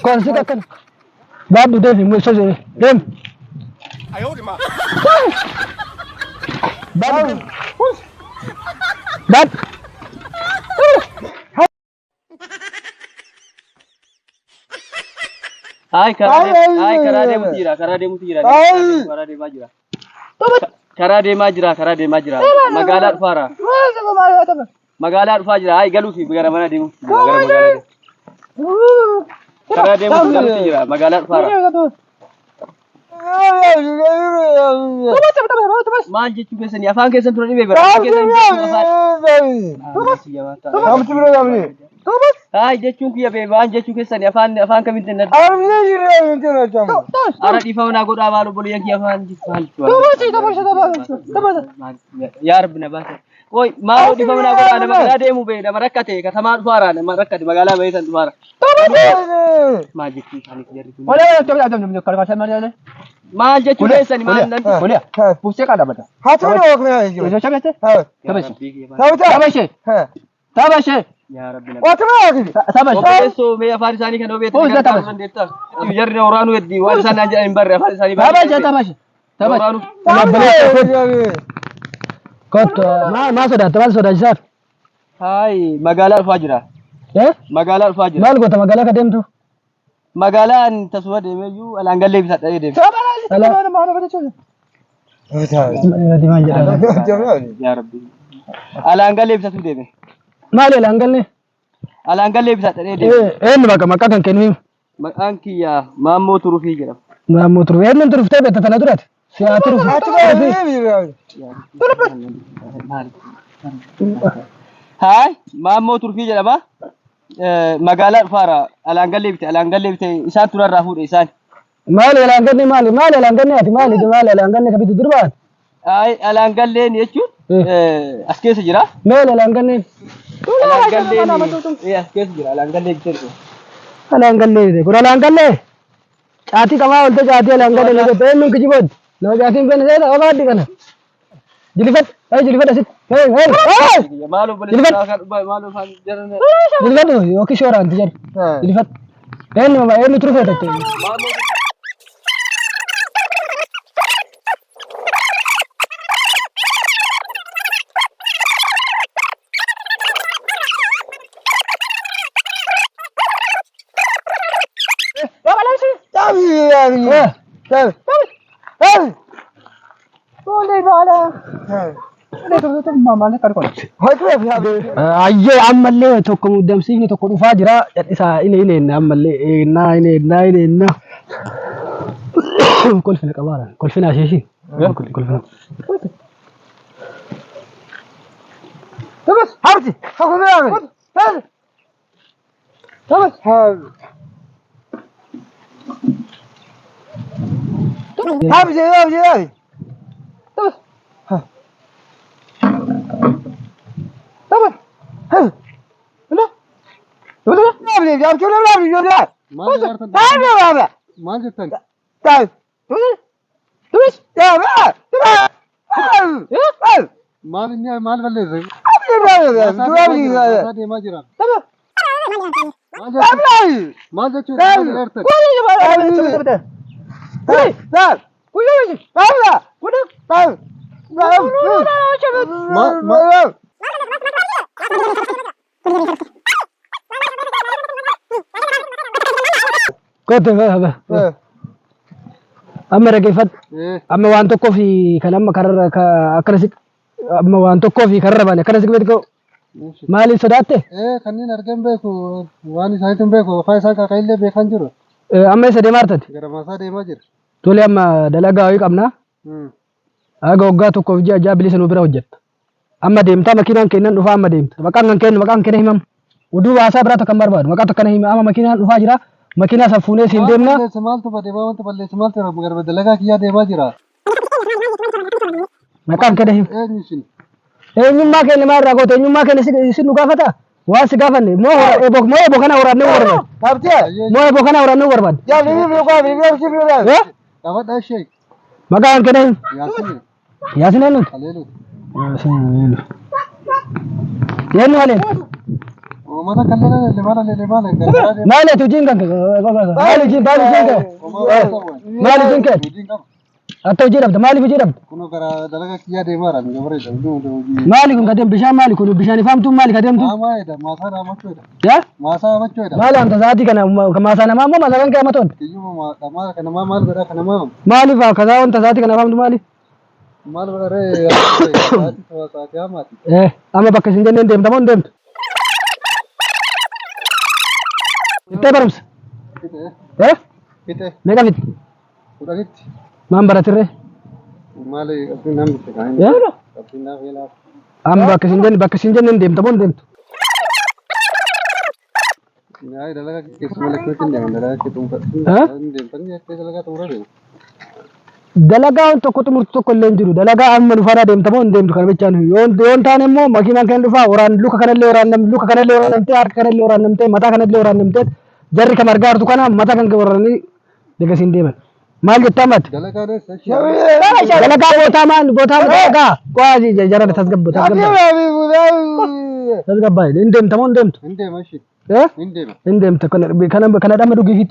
Konsi kakkan. Baadhu deemi ibsa deemi. Baadhu deemi. Baadhu. Hayi karaa deemutu jira karaa deemutu jira karaa deemaa jira. Karaa deemaa jira karaa deemaa jira magaalaa dhufaara. Magaalaa dhufaa jira hayi galuufi gara mana deemuuti jira gara magaalaa deemu. Karaa deemuuti galuuti jira magaalaa dhufaara. Maal jechuu keessanii afaan keessan tura dhibee bara afaan keessan afaan. Hayi jechuun kiyya bee waan jechuu keessanii afaan afaan kamiin danna. Ara dhiifama naa godhaa maal obboleeyyan kiyya afaan maal Yaa Rabbi na baasa. Qoy maal dhiifama naa godhaa nama karaa deemu bee nama rakkate katamaa dhufaara nama rakkate magaalaa bahee san dhufaara. Maal jechuu isaaniif jarri kun. Maal jechuu keessanii maal nan. Yaa Rabbi na Obboleessoo mee afaan isaanii kan obeetti gargaaruu dandeettaa? Jarri na waraanuu heddii waan isaan naan jedhan hin barre afaan isaanii baay'ee. Waraanuu. Kottu maa sodaatta maal sodaachisaaf? Hayi magaalaa dhufaa jira. Eh? Magaalaa dhufaa jira. Maal goota magaalaa ka deemtu? Magaalaan tasuma deemee iyyuu alaan gallee bitadhee deema. Maal jedhama? Yaa Rabbi. Alaan gallee bitatu deeme. Maali alaan gallee? Alaan gallee bitadhee deeme. Eenyu maqaa maqaa kan kennu himu? Maqaan kiyya Maammoo Turufii jedhama. Maammoo Turufii. Eenyuun turuftee beekta tana durati? Si haa turufu. Haay Maammoo Turufii jedhama. Magaalaa dhufaara alaan gallee bite alaan gallee bite isaan turarraa fuudhe isaan. Maali alaan gallee maali maali alaan gallee ati maali maali alaan gallee ka bitu durbaati? Haay alaan galleen jechuun as keessa jira. Maali alaan galleen? Alaan galleen as keessa jira alaan gallee bitee dhufe. Alaan gallee kun alaan gallee caatii qabaa oolte caatii alaan gallee na jette eenyuun kijibooddi nama caatii hin beekne seeta obaaddi kana. Jilifadhu hey jilifadhu asitti hey hey hey Maal obboleessa kan maal afaan jaran jilifadhu yookiin shooraanti jedhu jilifadhu eenyu eenyu turufee tatte. Maammoo Ayyee ammallee tokko muddamsiifni tokko dhufaa jira. Isaa inni inni enna ammallee ennaa inni ennaa inni ennaa. Kolfina qabaara. Kolfina asheeshi. Kolfina. Maal jettan? Maal inni maal balleesse? Maasaa deemaa jira. Maal jechuudha? Maal jechuudha? Kottu amma dhaggeeffadhu. Amma waan tokkoo fi kan amma kararra akkana si amma waan tokkoo fi kararra baane akkana si beeku maaliif sodaatte? Kanneen argan beeku waan isaaniitu hin beeku afaan isaan kaakaillee beekan jiru. Amma isa deemaa jirtati? Gara maasaa deemaa jira. Tole amma dalagaa wayii qabna. Haga waggaa tokkoof ji'a ja'a bilisa nu bira hojjetta. Amma deemtaa makiinaan kennan dhufaa amma deemta. Maqaan kan kennu maqaan kenna himama. Oduu haasaa biraa tokko hin barbaadu. Maqaa tokko na hima amma makiinaan dhufaa jira. Makiinaa san fuunee siin deemna. Balleesse maaltu bade wanta balleesse maaltu jira gara dalagaa kiyyaa deemaa jira. Maqaan kenna hima. Eenyu isin? Eenyummaa keenya maal irraa goote? Eenyummaa keenya si nu gaafata? Waan si gaafanne moo ebo moo ebo kana waraannee barbaadu? Moo ebo kana waraannee barbaadu? Eh? Qabadhaa ishee. Maqaan kenna hima. Yaasin Yaasin eenyuti? Haleelu. Yaasin eenyu? Eenyu haleelu? Uummata kallee maal maal maal karaa deema. Maali ati hojiin kan maali hojiin maali hojiin kee? Maali hojiin kee? Hojiin qaba. Ati hojii dhabda maaliif hojii dhabda? Kunoo karaa dalagaa kiyyaa deemaa jira. Nu bareeda. Maali kun kadeem bishaan maali kun bishaan ifaamtuun maali kadeemtu? Haamaa jedha. Maasaa dhaamachuu jedha. Yaa? Maasaa haamachuu jedha. Maali anta sa'aatii kana maasaa namaa immoo maasaa kan kee amatoon? Kiyyuma dhamaa kanamaa maal godhaa kanamaa Maaliif kasaa wanta sa'aatii kana ifaamtu maali? maal godha ree sa'aatii sa'aatii haamaati. Eh, amma bakka isin jenneen deemta moo hin deemtu? Ittee barumsa? Fixee Eh? fixee Meeqa fixxe? kudhanitti Maan baratirree? maali qabxiin naaf bitte kaan Eh? qabxiin naaf yeelaa. Amma bakka isin jenne bakka isin jenneen deemta moo hin deemtu? Nyaay dalagaa keessuma lakkoofti hin deeman dalagaa kee xumurfadhu. Eh? Hin deemtan jettee dalagaa xumura deema. Dalagaa tokko xumurtu tokko illee hin jiru. Dalagaa amma nu faana deemta moo hin deemtu kana bichaan yoo yoo hin taane immoo makiinaan kan dhufaa waraan luka kanallee waraannam luka kanallee waraannamtee harka kanallee waraannamtee mataa kanallee waraannamtee jarri kam argaa jirtu kana mataa kan waraananii degasiin deeman. Maal jettaa mati? Dalagaa deessa. Dalagaa bootaa maal bootaa dalagaa qo'aa jara tasgabba tasgabba tasgabba hin deemta moo hin deemtu? Hin deema ishee. Eh? Hin deema. Hin deemta kana kana kana dhamma dhugiifit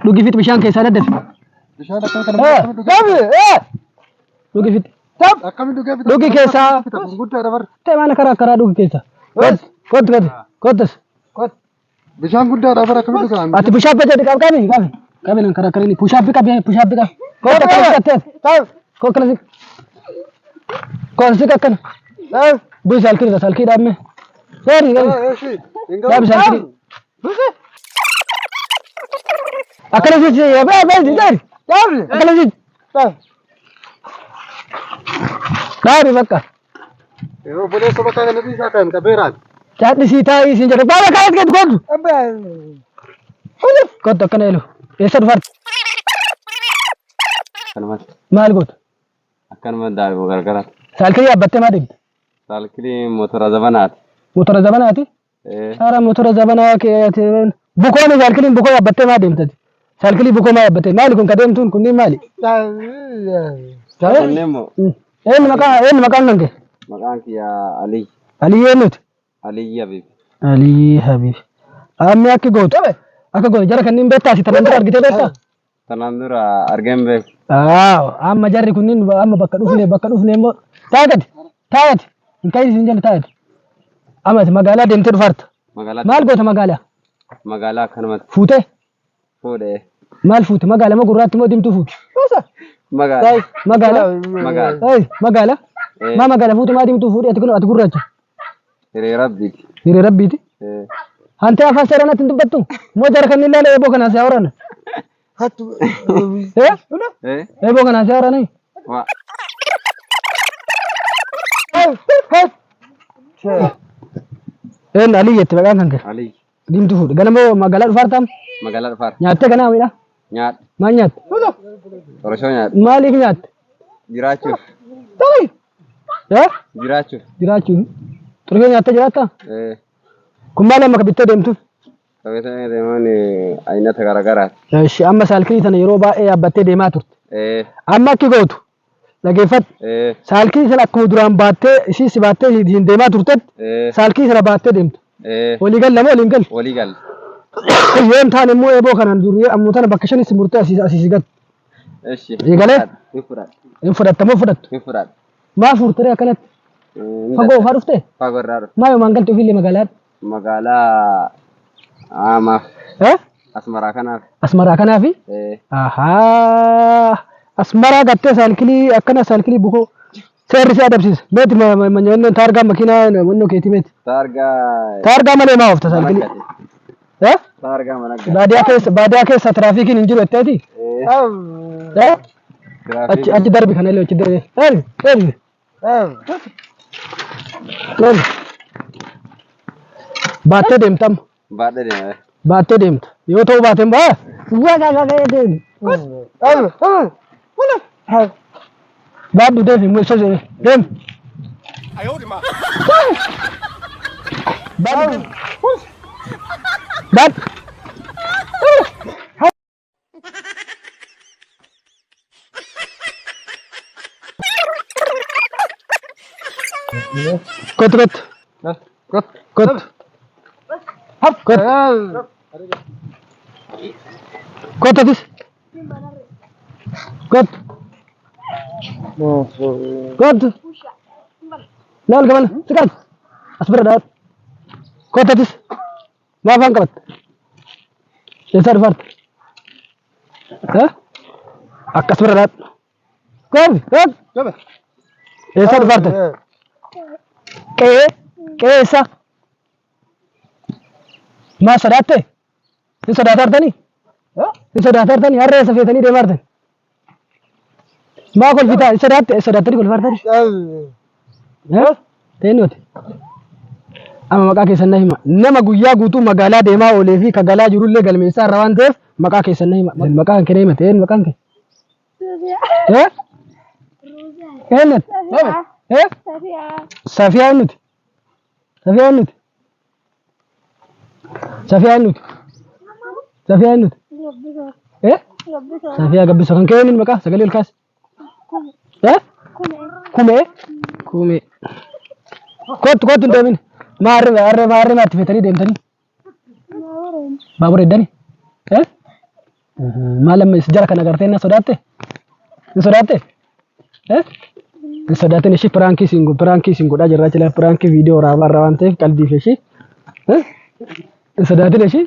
dhugiifit bishaan keessaa daddafi. Bishaan akkam kana akkamitti dhugee Dhugiifit akkamitti dhugee bita? dhugi keessaa. Guddaadha bar. Ta'e maal karaa karaa dhugi keessa. Kottu kottu kottus. Bishaan guddaadha bar akkamitti dhugaa? Ati pushaappi jedhi qab qabi qabi. Qabi nan karaa karaa pushaappi qabi pushaappi qabi. Kottu akkana siqattee. Kottu akkana siq. Kottu siq akkana. Bu'i saalkii irra saalkii dhaabbee. Seeri qabi. Dhaabi saalkii. Akkana siq bee bee seeri. Akkana siq. Dhaabi bakka. Yeroo obboleessa bakka kanatti isaa kan qabeeraan. Caadhisii taa'ii siin jedhe. Baala kaayat gad kottu. Kottu akkana elu. Eessa dhufaatti? Akkanumatti Maal gootu? akkanuma daa'ima gargara. Saalkii yaabbattee maa deemta? Saalkilii motora zabanaati. Motora zabanaati? Eh, Saara motora zabanaa keetiin bukoon saalkiliin bukoo yaabbattee maa deemtati? Saalkilii bukoo maa yaabbattee? Maali kun ka deemtuun kunniin maali? Kunneen immoo Eenyu maqaa eenyu maqaan kan kee? maqaan kiyya Alii Alii eenyuti? Alii Habib. Alii Habib. Ammi akki gootu. Akka gootu jara kanneen beektaa si tanan dura argitee beektaa? Tanaan dura argeen beeku. Aaw amma jarri kunniin amma bakka dhufne bakka dhufne immoo taa'ati taa'ati hin ka'in isin jala taa'ati. Amma ati magaalaa deemtee dhufaarta. Magaalaa Maal goota magaalaa? magaalaa akkanumatti Fuutee? fuudhee Maal fuute? Magaala moo gurraatti moo diimtuu fuute? magaala Magaala? magaala Ei, magaala? Eh. Maa magaala fuute maa diimtuu fuudhe ati kun ati gurraacha? Hiree rabbiiti. Hiree rabbiiti. Eh, Hantee afaan seeraan ati hin dubbattu? Moo jara kanneen ilaala eeboo kanaan si hawarana? Eh? eh, Eeboo kanaan si hawarana? waa Een Alii jette maqaan kan kee. Alii Diimtuu fuudhe. Ganama magaalaa dhufaartaam magaalaa dhufaar nyaattee ganaa miidha. nyaadha Maal nyaatte? Qorashoo nyaadha Maaliif nyaatte? jiraachuuf Eh? jiraachuuf Jiraachuuf. Xurree nyaattee jiraattaa? eh, Kun maal amma bittee deemtuuf? qabeessa deeman aynata garaagaraati. Eshi amma saalkilii sana yeroo baay'ee yaabbattee deemaa turte. Eh, Amma akki gootu dhageeffadhu. eh, Saalkilii sana akkuma duraan baattee ishii si baattee hin deemaa turtetti eh, saalkilii sana baattee deemtu. eh, Walii galla moo waliin galu? walii galla. Yoo hin taane immoo eeboo kanaan durii ammoo tana bakka shanis murtee asii asii si gattu. Eshi. Eegalee? Hin fudhadha. Hin fudhatta moo fudhattu? Hin fudhadha. Maa fuurtee akkanatti? Eh, hin Fagoo dadhabu. ofaa dhuftee? Fagoo irraa dhufe. Maa yoomaan galte ofiillee magaalaadha? Magaalaa Amaaf Eh? Asmaraa kanaaf. Asmaraa kanaafi? Eh, Ahaa! Asmaraa gattee saalkilii akkana saalkilii bukoo seerri si adabsiisa. Meeti manyoonnoon taargaa makiinaa wannoo keetii meeti. taargaa Taargaa malee maa oofta saalkilii? Managgate. Eh? Taargaa managgate. Baadiyaa keessa baadiyaa keessa tiraafikiin hin jiru jetteeti? Eh, Eh? Achi achi darbi kanallee achi darbi. Darbi darbi. Darbi. Baattee deemtam. Baadhee deema. Baattee deemta. Yoo ta'u baateen baa. Waa deemi. Baadhu deemi mul'isa jedhe deemi. Baadhu deemi. Baadhu. Kottu kottu. Kottu. Kottu. Kottu. Kottu atis. Kottu. Kottu. Laal gamana. Siqaat. As bira dhaabadhu. Kottu atis. Maa afaan qabatta? Eessaa dhufaarta? Akkas bira dhaabadhu. Kottu. Kottu. Eessaa dhufaarta? Qe'ee. Qe'ee eessaa? Maa sodaatte? Hin sodaatartanii? Hin sodaatartanii? Harree eessa feetanii deemaartan? Maa kolfitaa? Hin sodaatte? Sodaattanii kolfaartanii? Teenyooti. Amma maqaa keessan na hima. Nama guyyaa guutuu magaalaa deemaa oolee fi ka galaa jirullee galmeessaa irra waan ta'eef maqaa keessan na hima. Maqaan kee na hima. Teen maqaan kee? Eh? Eenyuti? Eh? Safiyaa eenyuti? Safiyaa eenyuti? Safiyaa eenyuti? Safiyaa eenyuti? Eh? Safiyaa Gabbisoo kan kee eenyuun maqaa sagalee ol kaasi. Eh? Kumee? Kumee. Kottu kottu hin deemin. Maa harree harree maa harree maatti feetanii deemtanii? Baabura eddani? Eh? Maal amma jara kana agartee na sodaatte? Hin sodaatte? Eh? Hin sodaatin ishii piraankii siin piraankii siin godhaa jirra jira piraankii viidiyoo waraabaa irra waan ta'eef qalbii fi ishii. Eh? Hin sodaatin ishii.